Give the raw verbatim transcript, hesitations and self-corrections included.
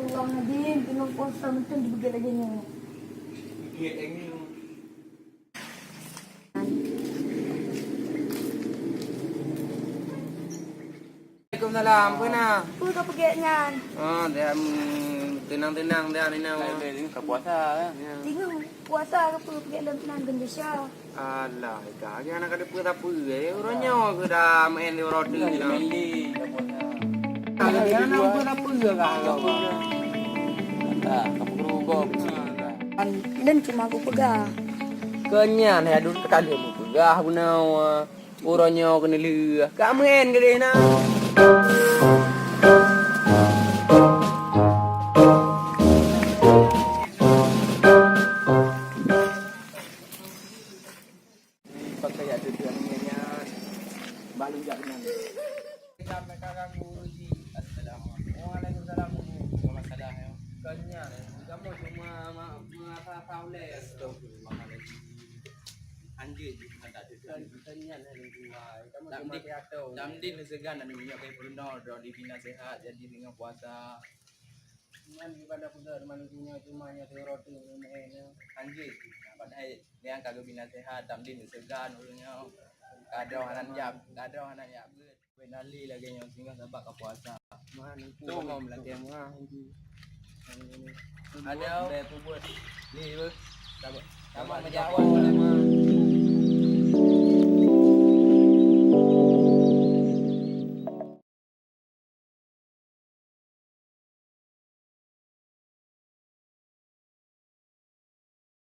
Astagfirullahaladzim, teungoh puasa mantong dipeugét lagèe nyoe. Waalaikumsalam, peue na? Peue ka peugét nyan? Oh, dah, mm, teunang-teunang dah, ni na. Ka puasa, ya? Teungoh puasa ka peugét lom nan geundesya. Alah, ka, ka na ka dipeue sapeue, eh, uroe nyoe keuh dah main di uroe tu. Ka puasa. Ka na peue sapeue ka. Ka peurugoe beusi. Lôn cuma kupeugah. Keu nyan, hai, dulu ka lheueh mupeugah bunoe. Uroe nyoe keuneuk lheueh ka meu'en keudeh na. Pakai ya tu, tu, ni, ni, baru jak dengan. Assalamualaikum. Waalaikumsalam. Waalaikumsalam. Kanya, kamu cuma ma-, ma-, apa-apa uleh. Astagfirullahaladzim. Anjir, bukan tak ada. Kan, kan nyan hari tua. Kamu cuma pidato. Tamdin seugan anu nyoe kai peurunoe droe di bina sehat jadi dengan puasa. Nyan daripada peugah teuma nyoe cuma nyoe sidroe teuk nyoe meu'en nyoe. Anjir, padahai nyang ka geubina sehat, tamdin seugan ureueng nyoe. Kadroe hana nyak, kadroe hana nyak beuet. Weh, nali lagèe nyoe singoh sabab ka puasa. Mah, nungku. Tu. Kamoe meulakèe mah, nungku. Ada. Bèk peubuet. Ni, beuh. Sabab, sabab meujaweueb.